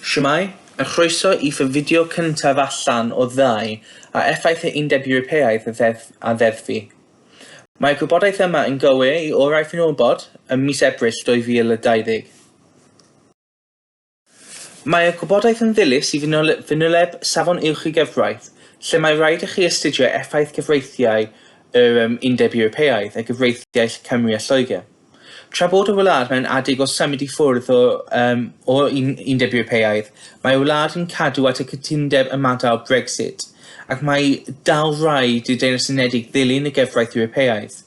Shwmae, a chroeso i fy fideo cyntaf allan o ddau ar effaith yr Undeb Ewropeaidd a ddeddf a ddeddfu. Mae'r gwybodaeth yma yn gywir i orau fy ngwybod ym mis Ebrill 2020. Mae'r gwybodaeth yn ddilys i fanyleb Safon Uwch y Gyfraith, lle mae rhaid i chi astudio effaith cyfreithiau yr Undeb Ewropeaidd a gyfreithiau Cymru a Lloegr. Tra bod y wlad mewn adeg o symud i ffwrdd o um, o'r Undeb Ewropeaidd, mae'r wlad yn cadw at y cytundeb ymadael Brexit, ac mae dal rhaid i'r Deyrnas Unedig ddilyn y gyfraith Ewropeaidd,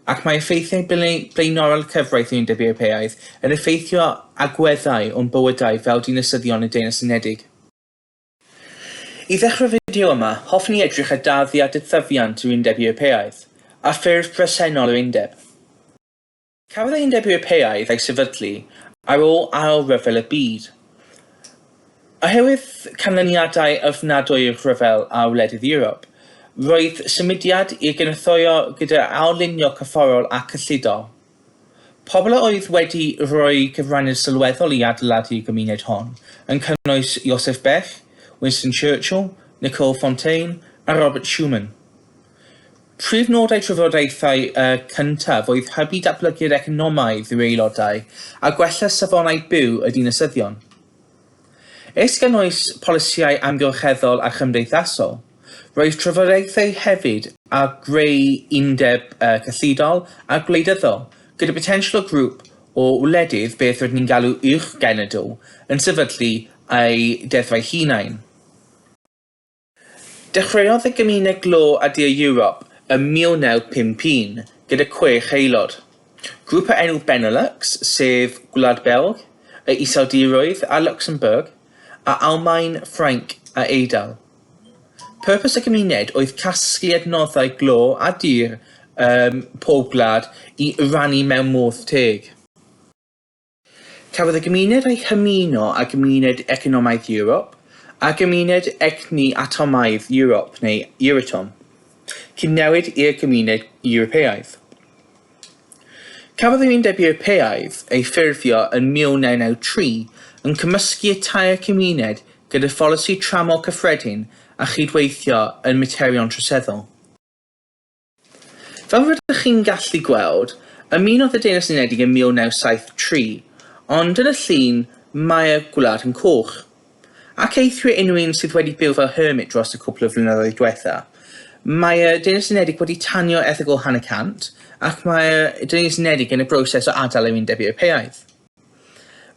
ac mae effeithiau blaenorol cyfraith yr Undeb Ewropeaidd yn effeithio agweddau o'n bywydau fel dinasyddion y Deyrnas Unedig. I ddechrau'r fideo yma, hoffwn i edrych ar darddiad a thyfiant yr Undeb Ewropeaidd, a ffurf bresennol yr Undeb. Cafodd yr Undeb Ewropeaidd ei sefydlu ar ôl Ail Ryfel y Byd. Oherwydd canlyniadau ofnadwy'r rhyfel ar wledydd Ewrop, roedd symudiad i gynorthwyo gyda ail-lunio corfforol ac cyllidol. Pobl a oedd wedi rhoi cyfraniad sylweddol i adeiladu'r gymuned hon yn cynnwys Joseph Bech, Winston Churchill, Nicole Fontaine a Robert Schuman. Prif nodau trafodaethau y cyntaf oedd hybu datblygiad economaidd yr aelodau a gwella safonau byw y dinasyddion. Ers gynnwys polisïau amgylcheddol a chymdeithasol, roedd trafodaethau hefyd ar greu undeb cyllidol a gwleidyddol, gyda potensial o grŵp o wledydd, beth rydyn ni'n galw uwch-genedl, yn sefydlu eu deddfau hunain. Dechreuodd y gymuned glo a dur Ewrop ym 1951 gyda chwech aelod, grŵp o'r enw Benelux, sef Gwlad Belg, y Iseldiroedd a Luxembourg, a Almaen, Ffrainc a Eidal. Pwrpas y gymuned oedd casglu adnoddau glo a dur ym mhob gwlad i rannu mewn modd teg. Cafodd y gymuned ei hymuno â Gymuned Economaidd Ewrop a Gymuned Egni Atomaidd Ewrop neu Euratom, cyn newid i'r Gymuned Ewropeaidd. Cafodd yr Undeb Ewropeaidd ei ffurfio yn 1993 yn cymysgu y tair cymuned gyda pholisi tramor cyffredin a chydweithio yn materion troseddol. Fel rydych chi'n gallu gweld, ymunodd y Deyrnas Unedig yn 1973, ond yn y llun mae'r gwlad yn coch. Ac eithrio unrhyw un sydd wedi byw fel hermit dros y cwpl o flynyddoedd diwetha, mae'r Deyrnas Unedig wedi tanio erthygl hanner cant ac mae'r Deyrnas Unedig yn y broses o adael yr Undeb Ewropeaidd.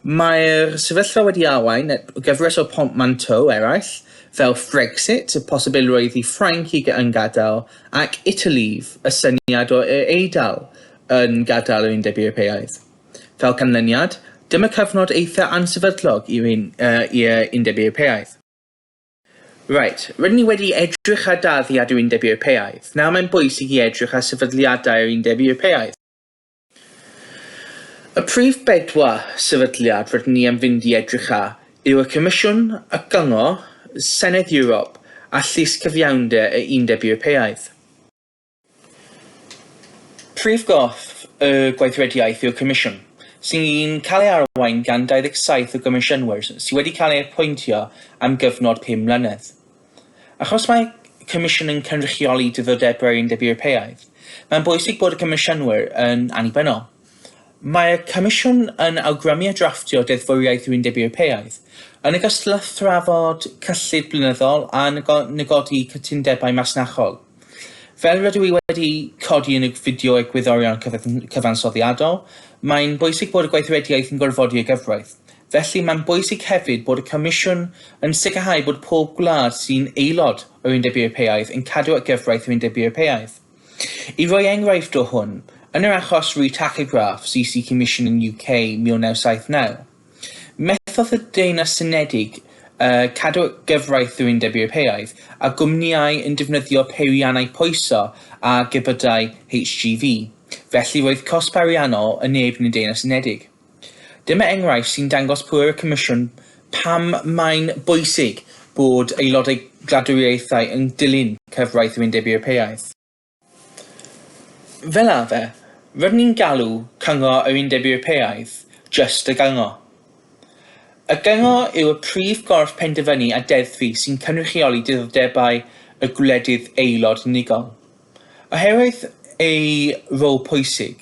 Mae'r sefyllfa wedi arwain at gyfres o portmanteau eraill, fel Frexit, y posibilrwydd i Ffrainc i yn gadael, ac Italyve, y syniad o Yr Eidal yn gadael yr Undeb Ewropeaidd. Fel canlyniad, dyma cyfnod eitha ansefydlog i'r i'r Undeb Ewropeaidd. Reit, rydyn ni wedi edrych ar darddiad yr Undeb Ewropeaidd, nawr mae'n bwysig i edrych ar sefydliadau'r Undeb Ewropeaidd. Y prif bedwar sefydliad rydyn ni am fynd i edrych ar yw y Comisiwn, y Cyngor, Senedd Ewrop a Llys Cyfiawnder yr Undeb Ewropeaidd. Prif gorff y gweithrediaeth yw'r Comisiwn, sy'n cael ei arwain gan 27 o gomisiynwyr sydd wedi cael eu apwyntio am gyfnod pum mlynedd. Achos mae Comisiwn yn cynrychioli diddordebau'r Undeb Ewropeaidd, mae'n bwysig bod y Comisiynwyr yn annibynnol. Mae'r Comisiwn yn awgrymu a drafftio deddfwriaeth yr Undeb Ewropeaidd, yn ogystal â thrafod cyllid blynyddol a negodi cytundebau masnachol. Fel rydw i wedi codi yn y fideo egwyddorion cyfansoddiadol, mae'n bwysig bod y gweithrediaeth yn gorfodi y gyfraith. Felly, mae'n bwysig hefyd bod y Comisiwn yn sicrhau bod pob gwlad sy'n aelod o'r Undeb Ewropeaidd yn cadw at gyfraith yr Undeb Ewropeaidd. I roi enghraifft o hwn, yn yr achos Re Tachographs EC Commission in UK 1979, methodd y Deyrnas Unedig cadw at gyfraith yr Undeb Ewropeaidd a gwmnïau yn defnyddio peiriannau pwyso a gerbydau HGV, felly roedd cosb ariannol yn neb yn y Deyrnas Unedig. Dyma enghraifft sy'n dangos pŵer y Comisiwn pam mae'n bwysig bod aelodau gwladwriaethau yn dilyn cyfraith yr Undeb Ewropeaidd. Fel arfer, rydyn ni'n galw Cyngor yr Undeb Ewropeaidd jyst y Gyngor. Y Gyngor yw y prif gorff penderfynu a deddfu sy'n cynrychioli diddordebau y gwledydd aelod unigol. Oherwydd ei rôl pwysig,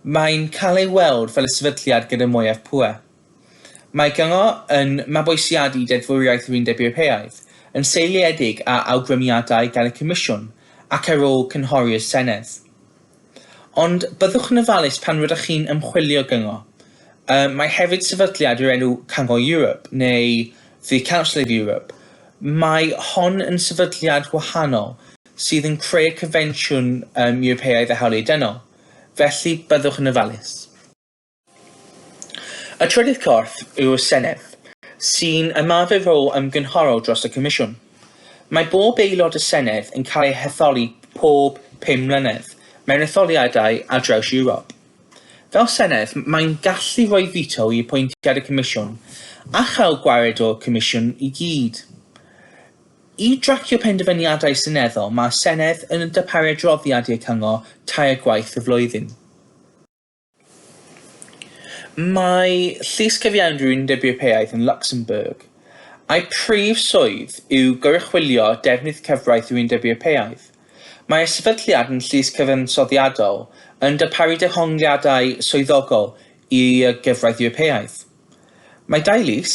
mae'n cael ei weld fel y sefydliad gyda mwyaf pŵer. Mae Gyngor yn mabwysiadu deddfwriaeth yr Undeb Ewropeaidd, yn seiliedig ar awgrymiadau gan y Comisiwn ac ar ôl cynghori'r Senedd. Ond byddwch yn ofalus pan rydych chi'n ymchwilio gyngor. Yym, mae hefyd sefydliad o'r enw Cyngor Europe neu The Council of Europe. Mae hon yn sefydliad gwahanol sydd yn creu Confensiwn um, Ewropeaidd a Hawliau Dynol. Felly byddwch yn ofalus. Y trydydd corff yw'r Senedd, sy'n ymarfer rôl ymgynghorol dros y Comisiwn. Mae bob aelod y Senedd yn cael eu hetholi pob pum mlynedd mewn etholiadau ar draws Ewrop. Fel Senedd, mae'n gallu rhoi veto i apwyntiad y Comisiwn a chael gwared o'r Comisiwn i gyd. I dracio penderfyniadau seneddol, mae'r Senedd yn darparu adroddiad i'r Cyngor tair gwaith y flwyddyn. Mae Llys Cyfiawnder yr Undeb Ewropeaidd yn Luxembourg, a'i phrif swydd yw goruchwylio defnydd cyfraith yr Undeb Ewropeaidd. Mae'r sefydliad yn llys cyfansoddiadol yn darparu dehongliadau swyddogol i'r gyfraith Ewropeaidd. Mae dau lys,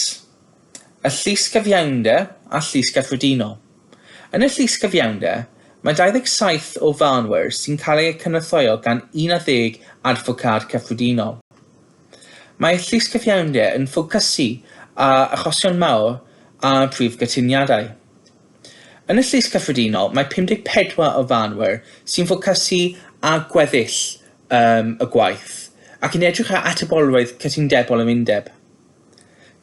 y Llys Cyfiawnder a Llys Gyffredinol. Yn y Llys Cyfiawnder, mae 27 o farnwyr sy'n cael eu cynorthwyo gan 11 adfocad cyffredinol. Mae Llys Cyfiawnder yn ffocysu ar achosion mawr a'r prif gytuniadau. Yn y Llys Cyffredinol, mae 54 o farnwyr sy'n ffocysu ar gweddill um, y gwaith ac yn edrych ar atebolrwydd cytundebol yr undeb.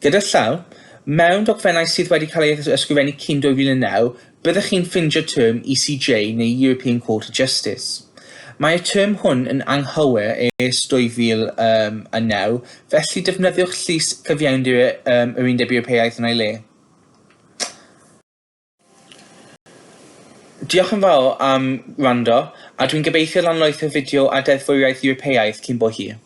Gyda llaw, mewn dogfennau sydd wedi cael eu ysgrifennu cyn 2009, byddech chi'n ffeindio term ECJ neu European Court of Justice. Mae'r term hwn yn anghywir ers 2009, felly defnyddiwch Llys Cyfiawnder yr Undeb Ewropeaidd yn ei le. Diolch yn fawr am wrando, a dwi'n gobeithio lanlwytho fideo ar deddfwriaeth Ewropeaidd cyn bo hir.